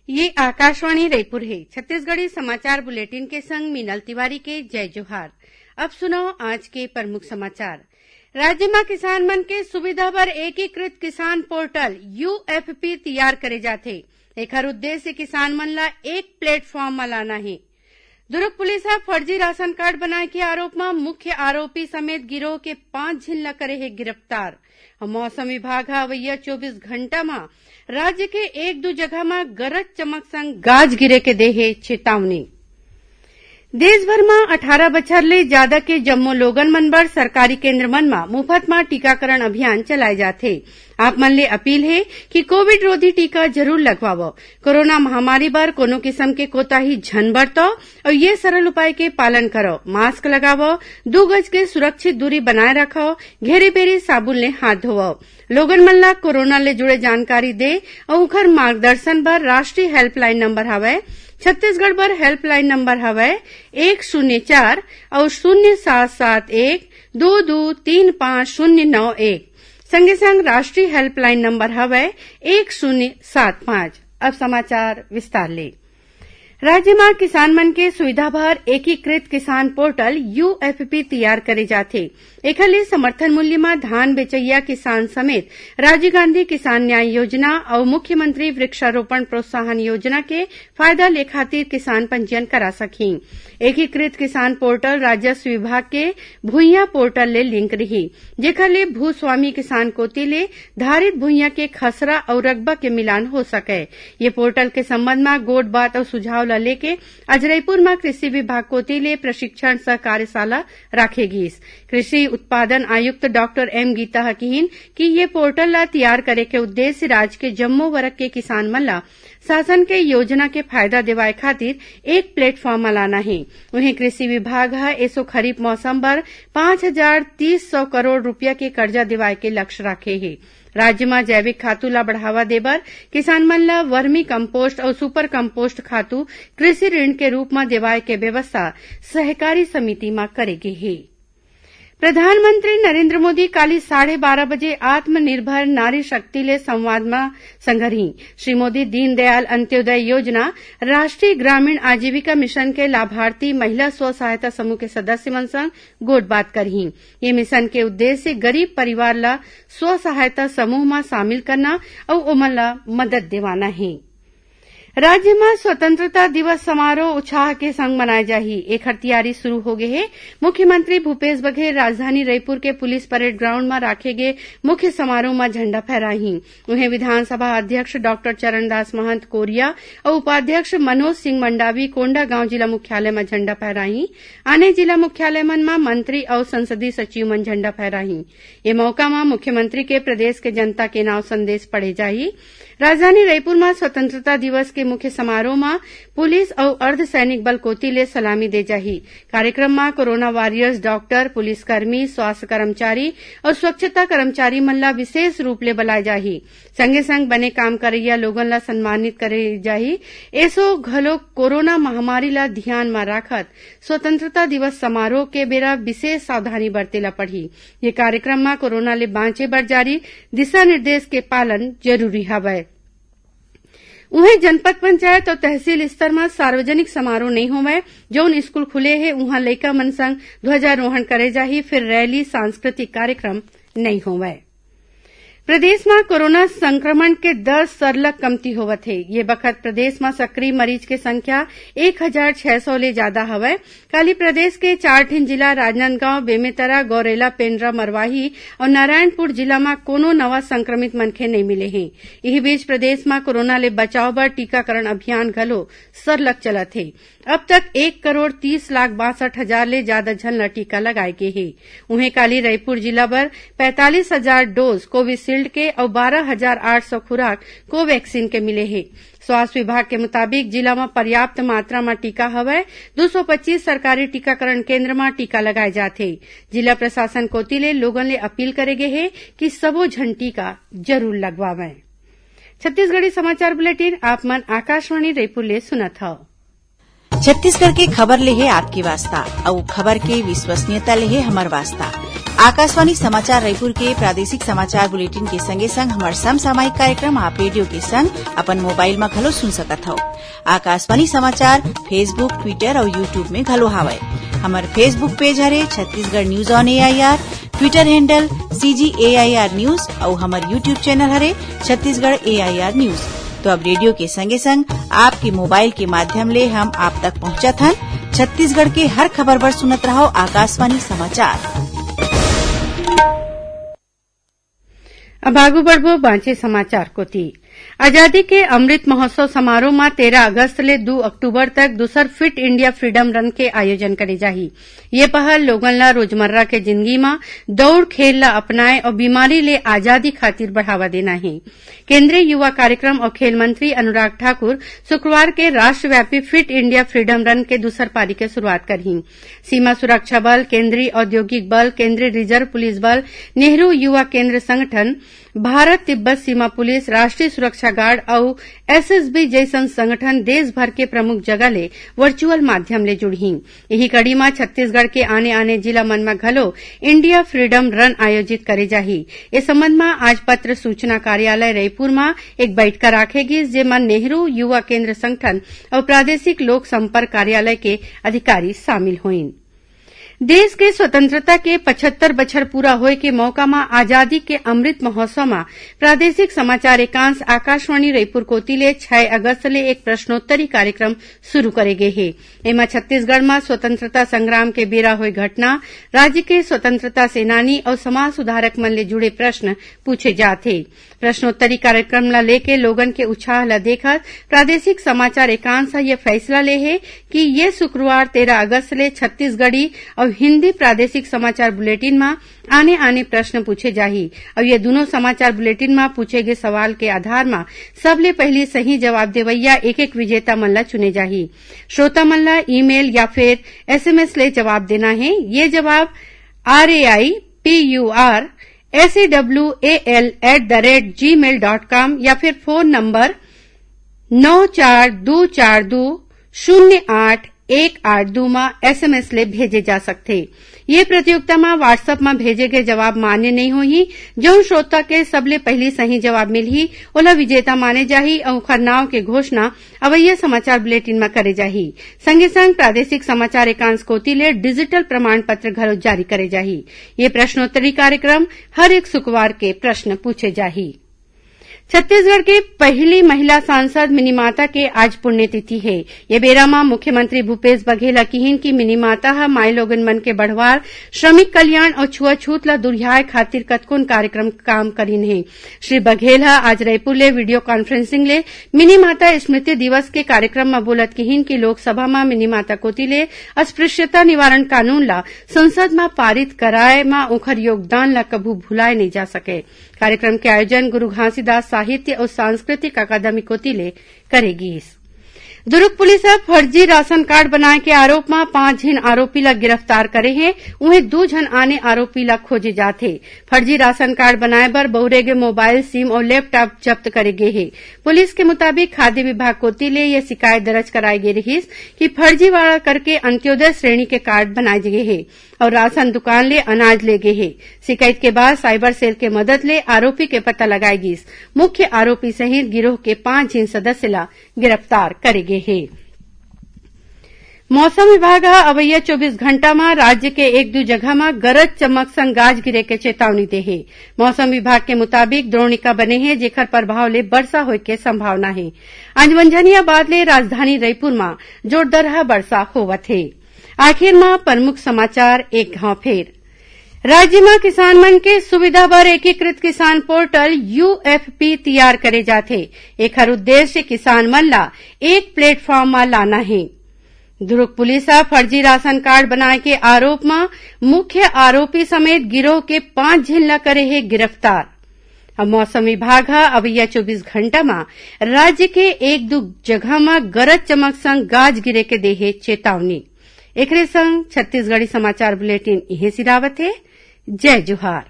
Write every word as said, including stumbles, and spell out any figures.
ये आकाशवाणी रायपुर हे। छत्तीसगढ़ी समाचार बुलेटिन के संग मीनल तिवारी के जय जोहार। अब सुनव आज के प्रमुख समाचार। राज्य म किसान मन के सुविधा बर एकीकृत किसान पोर्टल, यूएफपी, तैयार करे जाथे। एखर उद्देश्य किसान मन ला एक प्लेटफॉर्म म लाना हे। दुर्ग पुलिस ह फर्जी राशन कार्ड बनाए के आरोप म मुख्य आरोपी समेत गिरोह के पांच झिन ला करे हे गिरफ्तार। अउ मौसम विभाग ह अवइया चौबीस घंटा म राज्य के एक दू जगह म गरज चमक संग गाज गिरे के दे हे चेतावनी। देश भर म अठारह बछर ले जादा के जम्मो लोगन मन बर सरकारी केंद्र मन म मुफत म टीकाकरण अभियान चलाए जाथे। आप मन ले अपील हे कि कोविड रोधी टीका जरूर लगवावव। कोरोना महामारी बर कोनो किसम के कोताही झन बरतव अउ ये सरल उपाय के पालन करव। मास्क लगावव, दू गज के सुरक्षित दूरी बनाए रखव, घेरी-बेरी साबुन ले हाथ धोवव। लोगन मन ला कोरोना ले जुड़े जानकारी दे अउ उखर मार्गदर्शन बर राष्ट्रीय हेल्पलाइन नंबर हवय, छत्तीसगढ़ बर हेल्पलाइन नंबर हवय एक शून्य चार अउ शून्य सात सात एक दो दो तीन पाँच शून्य नौ एक। संगे संग राष्ट्रीय हेल्पलाइन नंबर हवय एक शून्य सात पाँच। अब समाचार विस्तार ले। राज्य म किसान मन के सुविधा बर एकीकृत किसान पोर्टल, यूएफपी, तैयार करे जाथे। एखर ले समर्थन मूल्य म धान बेचइया किसान समेत राजीव गांधी किसान न्याय योजना अउ मुख्यमंत्री वृक्षारोपण प्रोत्साहन योजना के फायदा ले खातिर किसान पंजीयन करा सकही। एकीकृत किसान पोर्टल राजस्व विभाग के भुइयां पोर्टल ले लिंक रही, जेखर ले भूस्वामी किसान कोति ले धारित भुइयां के खसरा अउ रकबा के मिलान हो सकय। ये पोर्टल के संबंध म गोठ बात अउ सुझाव ल लेके आज रईपुर म कृषि विभाग कोति ले प्रशिक्षण सह कार्यशाला राखे गीस। कृषि उत्पादन आयुक्त डॉक्टर एम गीता ह किहिन कि ये पोर्टल ल तैयार करे के उद्देश्य राज्य के जम्मो वर्ग के किसान मन ल शासन के योजना के फायदा देवाय खातिर एक प्लेटफॉर्म म लाना हे। उहें, कृषि विभाग ह एसो खरीफ मौसम बर पाँच हजार तीस सौ करोड़ रुपया के कर्जा देवाय के लक्ष्य राखे हे। राज्य म जैविक खातू ल बढ़ावा देबर किसान मन ल वर्मी कंपोस्ट अउ सुपर कंपोस्ट खातू कृषि ऋण के रूप म देवाय के व्यवस्था सहकारी समिति म करे गे हे। प्रधानमंत्री नरेंद्र मोदी काली साढ़े बारह बजे आत्मनिर्भर नारी शक्ति ले संवाद म संघरही। श्री मोदी दीनदयाल अंत्योदय योजना, राष्ट्रीय ग्रामीण आजीविका मिशन के लाभार्थी महिला स्व सहायता समूह के सदस्य मन संग गोठ बात करही। ये मिशन के उद्देश्य गरीब परिवार ल स्व सहायता समूह म शामिल करना अउ ओमन ल मदद देवाना हे। राज्य म स्वतंत्रता दिवस समारोह उछाह के संग मनाए जाही। एखर तियारी शुरू हो गे हे। मुख्यमंत्री भूपेश बघेल राजधानी रईपुर के पुलिस परेड ग्राउंड म राखे गे मुख्य समारोह म झंडा फहराही। उहें, विधानसभा अध्यक्ष डॉक्टर चरणदास महंत कोरिया अउ उपाध्यक्ष मनोज सिंह मंडावी कोंडागांव जिला मुख्यालय म झंडा फहराही। आने जिला मुख्यालय मन म मंत्री अउ संसदीय सचिव मन झंडा फहराही। ये मौका म मुख्यमंत्री के प्रदेश के जनता के नाव संदेश पढ़े जाही। राजधानी रईपुर म स्वतंत्रता दिवस के मुख्य समारोह म पुलिस अउ अर्धसैनिक बल कोति ले सलामी दे जाही। कार्यक्रम म कोरोना वॉरियर्स, डॉक्टर, पुलिसकर्मी, स्वास्थ्य कर्मचारी अउ स्वच्छता कर्मचारी मन ला विशेष रूप ले बलाए जाही। संगे संग बने काम करइया लोगन ला सम्मानित करे जाही। एसो घलो कोरोना महामारी ला धियान म राखत स्वतंत्रता दिवस समारोह के बेरा विशेष सावधानी बरते ला पड़ही। ये कार्यक्रम म कोरोना ले बांचे बर जारी दिशा निर्देश के पालन जरूरी हवय। उहें, जनपद पंचायत अउ तहसील स्तर म सार्वजनिक समारोह नइ होवय। जउन स्कूल खुले हे, उहां लइका मन संग ध्वजारोहण करे जाही, फिर रैली, सांस्कृतिक कार्यक्रम नइ होवय। प्रदेश म कोरोना संक्रमण के दर सरलग कमती होवत हे। ये बखत प्रदेश म सक्रिय मरीज के संख्या एक हजार छह सौ ले जादा हवय। काली प्रदेश के चार ठिन जिला राजनांदगांव, बेमेतरा, गौरेला, पेंड्रा, मरवाही अउ नारायणपुर जिला म कोनो नवा संक्रमित मनखे नइ मिले हे। इही बीच प्रदेश म कोरोना ले बचाव बर टीकाकरण अभियान घलो सरलग चलत हे। अब तक एक करोड़ तीस लाख बासठ हजार ले जादा झन ल टीका लगाए गे हे। उहें, काली रईपुर जिला बर पैंतालीस हजार डोज कोविशील्ड के अउ बारह हजार आठ सौ खुराक कोवैक्सीन के मिले हे। स्वास्थ्य विभाग के मुताबिक, जिला म पर्याप्त मात्रा म टीका हवय। दू सौ पच्चीस सरकारी टीकाकरण केंद्र म टीका लगाए जात हे। जिला प्रशासन कोति ले लोगन ले अपील करे गे हे कि सबो झन टीका जरूर लगवावंय। छत्तीसगढ़ी समाचार बुलेटिन आप मन आकाशवाणी रईपुर ले सुनत हव। छत्तीसगढ़ के खबर ले हे आपके वास्ता, अउ खबर के विश्वसनीयता ले हे हमर वास्ता। आकाशवाणी समाचार रायपुर के प्रादेशिक समाचार बुलेटिन के संगे संग हमर समसामयिक कार्यक्रम आप रेडियो के संग अपन मोबाइल म घलो सुन सकत हव। आकाशवाणी समाचार Facebook, Twitter अउ YouTube में घलो हावय। हमर Facebook पेज हरे Chhattisgarh news on AIR, Twitter handle CG AIR news अउ हमर YouTube चैनल हरे छत्तीसगढ़ एआईआर न्यूज। तो अब रेडियो के संगे संग आपके मोबाइल के माध्यम ले हम आप तक पहुंचत हन। छत्तीसगढ़ के हर खबर बर सुनत रहव आकाशवाणी समाचार। अब आगू बढ़बो बांचे समाचार कोति। आजादी के अमृत महोत्सव समारोह म तेरह अगस्त ले दू अक्टूबर तक दूसर फिट इंडिया फ्रीडम रन के आयोजन करे जाही। ये पहल लोगन ला रोजमर्रा के जिंदगी म दौड़ खेल ला अपनाए अउ बीमारी ले आजादी खातिर बढ़ावा देना हे। केंद्रीय युवा कार्यक्रम अउ खेल मंत्री अनुराग ठाकुर शुक्रवार के राष्ट्रव्यापी फिट इंडिया फ्रीडम रन के दूसर पारी के शुरुआत करही। सीमा सुरक्षा बल, केंद्रीय औद्योगिक बल, केंद्रीय रिजर्व पुलिस बल, नेहरू युवा केंद्र संगठन, भारत तिब्बत सीमा पुलिस, राष्ट्रीय सुरक्षा गार्ड अउ एसएसबी जइसन संगठन देश भर के प्रमुख जगह ले वर्चुअल माध्यम ले जुड़ही। इही कड़ी म छत्तीसगढ़ के आने-आने जिला मन म घलो इंडिया फ्रीडम रन आयोजित करे जाही। ए संबंध म आज पत्र सूचना कार्यालय रईपुर म एक बइठका राखे गीस, जेमा नेहरू युवा केंद्र संगठन अउ प्रादेशिक लोक संपर्क कार्यालय के अधिकारी शामिल होइन। देश के स्वतंत्रता के पचहत्तर बछर पूरा होए के मौका म आजादी के अमृत महोत्सव म प्रादेशिक समाचार एकांश आकाशवाणी रईपुर कोति ले छै अगस्त ले एक प्रश्नोत्तरी कार्यक्रम शुरू करे गे हे। एमा छत्तीसगढ़ म स्वतंत्रता संग्राम के बेरा होए घटना, राज्य के स्वतंत्रता सेनानी अउ समाज सुधारक मन ले जुड़े प्रश्न पूछे जात हे। प्रश्नोत्तरी कार्यक्रम ला लेके लोगन के उत्साह ला देखत प्रादेशिक समाचार एकांश ह ये फैसला ले हे कि ये शुक्रवार तेरह अगस्त ले छत्तीसगढ़ी अउ हिंदी प्रादेशिक समाचार बुलेटिन म आने-आने प्रश्न पूछे जाही अउ ये दूनों समाचार बुलेटिन म पूछे गे सवाल के आधार म सबले पहिली सही जवाब देवइया एक-एक विजेता मन ला चुने जाही। श्रोता मन ला ईमेल या फिर एसएमएस ले जवाब देना हे। ये जवाब R A I P U R S A W A L at the rate Gmail dot com या फिर फोन नंबर नौ चार दू चार दू शून्य आठ एक आठ दू म एसएमएस ले भेजे जा सकथे। ये प्रतियोगिता म WhatsApp म भेजे गए जवाब मान्य नइ होही। जउन श्रोता के सबले पहिली सही जवाब मिलही, ओला विजेता माने जाही अउ ओखर नाव के घोषणा अवइया समाचार बुलेटिन म करे जाही। संगे संग प्रादेशिक समाचार एकांश कोति ले डिजिटल प्रमाण पत्र घलो जारी करे जाही। ये प्रश्नोत्तरी कार्यक्रम हर एक शुक्रवार के प्रश्न पूछे जाही। छत्तीसगढ़ के पहिली महिला सांसद मिनीमाता के आज पुण्यतिथि हे। ये बेरा म मुख्यमंत्री भूपेश बघेल ह किहिन कि मिनीमाता ह माईलोगिन मन के बढ़वार, श्रमिक कल्याण अउ छुआछूत ल दुरिहाए खातिर कतकोन कार्यक्रम काम करिन हे। श्री बघेल ह आज रईपुर ले वीडियो कॉन्फ्रेंसिंग ले मिनीमाता स्मृति दिवस के कार्यक्रम म बोलत किहिन कि लोकसभा म मिनीमाता कोति ले अस्पृश्यता निवारण कानून ल संसद म पारित कराए म ओखर योगदान ल कभू भुलाए नइ जा सके। कार्यक्रम के आयोजन गुरु घासीदास साहित्य अउ सांस्कृतिक अकादमी कोति ले करे गीस। दुरूग पुलिस ह फर्जी राशन कार्ड बनाए के आरोप म पांच झिन आरोपी ल गिरफ्तार करे हे, उहें दू झन आने आरोपी ल खोजे जात हे। फर्जी राशन कार्ड बनाए बर बउरे गे मोबाइल सिम अउ लैपटॉप जब्त करे गे हे। पुलिस के मुताबिक खाद्य विभाग कोति ले ये शिकायत दर्ज कराए गे रिहिस कि फर्जीवाड़ा करके अंत्योदय श्रेणी के कार्ड बनाए गे हे अउ राशन दुकान ले अनाज ले गे हे। शिकायत के बाद साइबर सेल के मदद ले आरोपी के पता लगाए गीस। मुख्य आरोपी सहित गिरोह के पांच झिन सदस्य ला गिरफ्तार करे गे हे। मौसम विभाग ह अवइया चौबीस घंटा म राज्य के एक दू जगह म गरज चमक संग गाज गिरे के चेतावनी दे हे। मौसम विभाग के मुताबिक द्रोणिका बने हे, जेकर प्रभाव ले बरसा होए के संभावना हे। आज मंझनिया बाद ले राजधानी रईपुर म जोरदरहा बरसा होवत हे। आखिर म प्रमुख समाचार एक घांव फेर। राज्य म किसान मन के सुविधा बर एकीकृत किसान पोर्टल यूएफपी तैयार करे जाथे। एखर उद्देश्य किसान मन ला एक प्लेटफॉर्म म लाना हे। दुरूग पुलिस ह फर्जी राशन कार्ड बनाए के आरोप म मुख्य आरोपी समेत गिरोह के पांच झिन ला करे हे गिरफ्तार। अब मौसम विभाग ह अवइया चौबीस घंटा म राज्य के एक दू जगह म गरज चमक संग गाज गिरे के दे हे चेतावनी। एकरे संग छत्तीसगढ़ी समाचार बुलेटिन इहें सिरावत हे। जय जोहार।